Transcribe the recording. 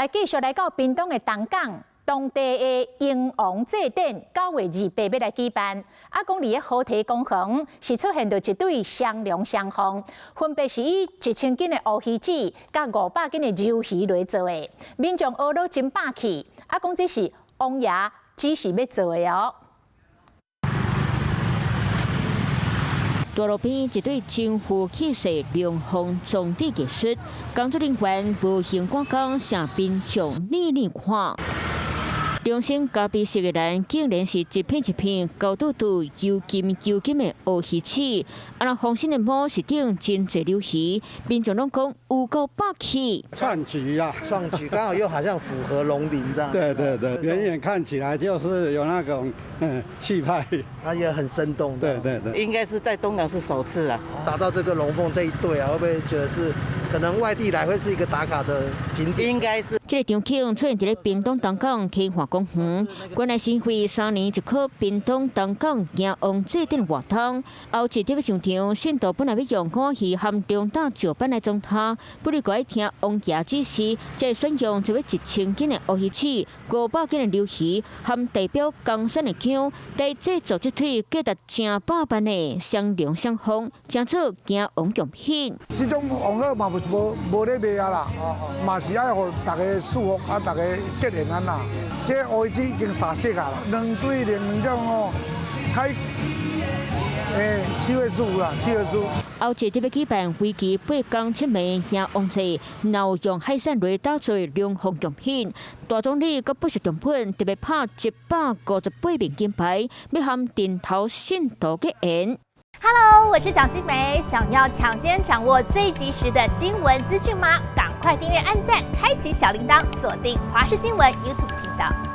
來繼續來到屏東的東港，當地的迎王祭典9月28欲來舉辦。啊，講佇咧河堤公園是出現著一對雙龍雙鳳，分別是以1000斤的烏魚子佮500斤的鰇魚來做的，民眾學攏真霸氣。啊，講這是王爺指示欲做的哦。大路邊一對真富氣勢龍鳳裝置藝術，工作人員無閒趕工，向民眾膩膩看。龍身咖啡色的欄，竟然是一片一片高度度油金油金的烏魚翅。啊，那鳳身的模是頂真濟鰇魚，民眾攏講有夠霸氣。創舉啊！創舉剛好又好像符合龍鱗這樣。對對對，遠遠看起來就是有那種氣派，它也很生動。對對對，應該是在東港是首次啊，打造這個龍鳳這一對啊，會不會覺得是可能外地來會是一個打卡的景點？應該是。這個場景出現佇咧屏東東港溪岸公園，原來是為3年一考屏東東港迎王祭典活動。後一入上場，信徒本來欲用烏魚和中大石板來裝塔，不過愛聽王爺指示，才選用這尾1000斤的烏魚翅、500斤的鰇魚，和代表岡山的薑來製作這對價值成百萬的雙龍雙鳳，成做迎王貢品。這種王鶴嘛，不是無無咧賣啊啦，嘛是愛予大家祝福啊，大家結緣安啦。這烏魚子已經三色啊，兩對兩種哦，開7位數啦，7位數。後一特別舉辦為期8工7暝迎王祭，然用海產來打造龍鳳貢品。大總理閣不惜重本，特別拍158面金牌，欲和頂頭信徒結緣。 Hello，我是蔣新梅，想要搶先掌握最及時的新聞資訊嗎？趕快訂閱、按讚、開啟小鈴鐺，鎖定華視新聞 YouTube 頻道。